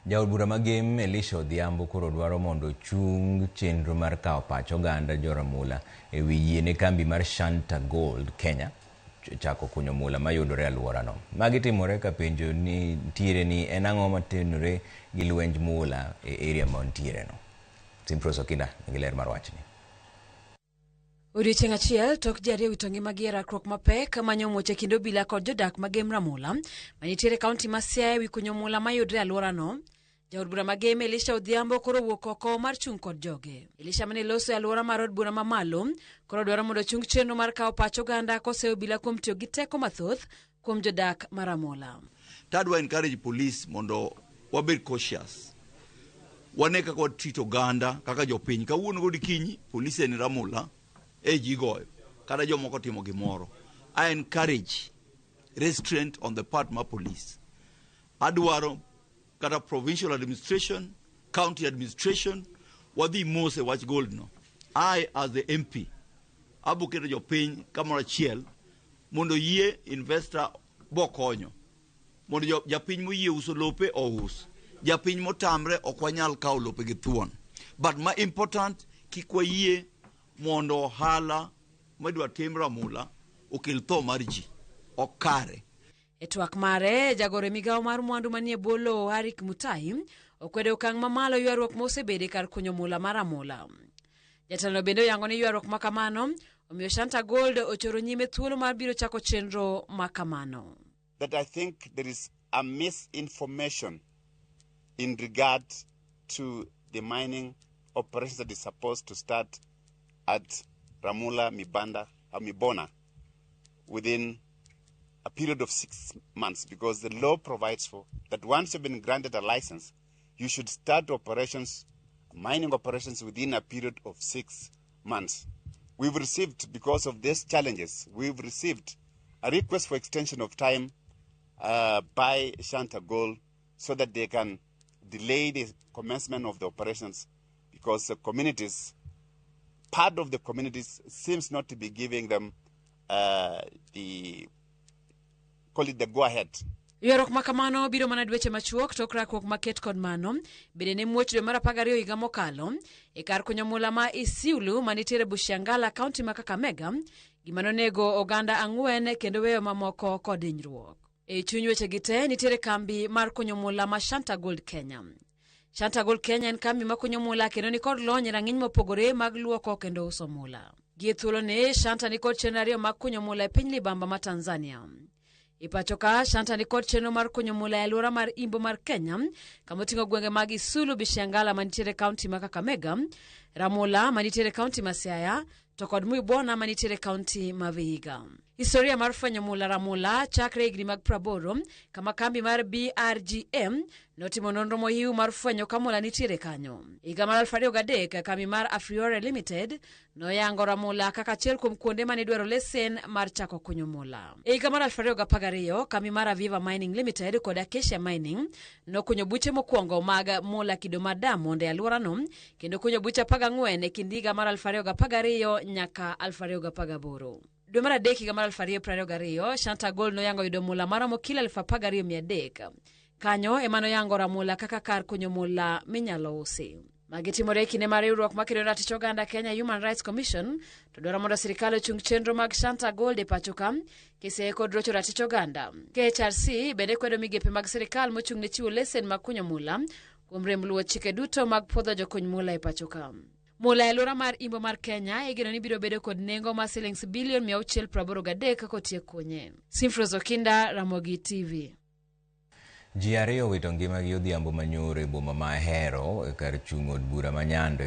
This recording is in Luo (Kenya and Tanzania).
Jaod bura ma Gem Elisha Odhiambo koro dwaro mondo ochung chenro mar kawo pach oganda joramula e wi yie ne kambi mar Shanta Gold Kenya chako kunyo mula mayudore e alworano. Magi timore ka penjo ni ntiere ni en ang'o matenore gi lwenj mula e area ma no. Simfros Okinda nigi ler mar wachni. Odiochieng' achiel tok ji ariyo wito ngimagi e rakruok mapek manyo muoch e kind obila kod jodak ma Gem Ramula manitiere e kaunti ma Siaya ewi kunyo mula mayudre e alworano. Jaod bura ma Gem Elisha Odhiambo koro owuok oko mar chung' kod joge. Elisha mane loso e alwora mar od bura mamalo koro dwaro mondo ochung chenro mar kawo pach oganda koseyo obila kuom tiyo gi teko mathoth kuom jodak ma Ramula. Tadwa encourage police mondo wabed cautious. Wane kaka watreat oganda kaka jopiny. Kawuono godikinyi police en Ramula e ji goyo kata jomoko timo gimoro. I encourage restraint on the part mar police. Adwaro kata provincial administration, county administration, wadhi mos e wach gold no. I as the MP abo keto jopiny kamoro achiel mondo yie investor bokonyo mondo japiny moyie uso lope ous japiny motamre ok wanyal kawo lope gi thuon but ma important kik wayie mondo ohala madwa tim Ramula okel tho mar ji ok kare. E twak mare, jagoro e migawo mar mwandu manie bwo lowo Harik Mutai okwedo okang' mamalo ywaruok mosebede kar kunyo mula mar Ramula. Jatelono bende oyango ni ywaruok ma kamano omiyo Shanta Gold ochoro nyime thuolo mar biro chako chenro ma kamano. That I think there is a misinformation in regard to the mining operations that is supposed to start at Ramula Mibanda, Mibona within a period of 6 months, because the law provides for that once you've been granted a license, you should start operations, mining operations within a period of 6 months. We've received, because of these challenges, we've received a request for extension of time by Shanta Gold so that they can delay the commencement of the operations because the communities, part of the communities seems not to be giving them the, call it the go-ahead. Ywaruok ma kamano biro mana dweche machuok tok rakruok maket kod mano bende ne muoch dwe mar 12 higa mokalo e kar kunyo mula ma Isiulu manitiere Bushiangala, kaunti ma Kakamega, gima nonego oganda ang'wen kendo weyo mamoko kod hinyruok. E chuny wechegi te nitiere kambi mar kunyo mula ma Shanta Gold Kenya. Shanta Gold Kenya en kambi ma kunyo mula kendo nikod lony e rang'iny mopogore mag luoko kendo uso mula. Gie thuoloni, Shanta nikod chenro ariyo mag kunyo mula e piny libamba ma Tanzania. E pacho ka, Shanta nikod chenro mar kunyo mula e alwora mar Imbo mar Kenya, kama oting'o gwenge mag Isulu, Bushiangala manitiere kaunti ma Kakamega, Ramula manitiere kaunti ma Siaya, to kod Muibona manitiere kaunti ma Vihiga. Historia mar fwenyo mula Ramula chakre higni mag 80 kama kambi mar BRGM notimo nonro mohiu mar fwenyo ka mula nitiere kanyo. Higa mar 2003 kambi mar Afriore Limited noyango Ramula kaka achiel kuom kuonde mane idwaro lesen mar chako kunyo mula. E higa mar 2012 kambi mar Aviva Mining Limited kod Acacia Mining nokunyo buche mokwongo mag mula kido mar diamond e alworano kendo kunyo buche 14 e kind higa mar 2012 nyaka 2018. Dwe mar adek higa mar 2022, Shanta Gold noyango yudo mula maromo kilo 12,300. Kanyo ema noyango Ramula kaka kar kunyo mula minyalo usi. Magi timore e kinde mar riwruok makedo ratich oganda Kenya Human Rights Commission to dwaro mondo sirikal ochung chenro mag Shanta Gold e pacho ka kiseye kod rocho ratich oganda. KHRC bende kwedo migepe mag sirikal mochung' ne chiwo lesen mag kunyo mula kuom rem luwo chike duto mag puodho jokuny mula e pacho ka. Mula e alwora mar Imbo mar Kenya igeno ni biro bedo kod nengo mar silings bilion 683 kotiek kunye. Simfros Okinda, Ramogi TV. Ji ariyo owito ngimagi odhiambo manyoro e boma ma Ahero e kar chung' od bura ma Nyando.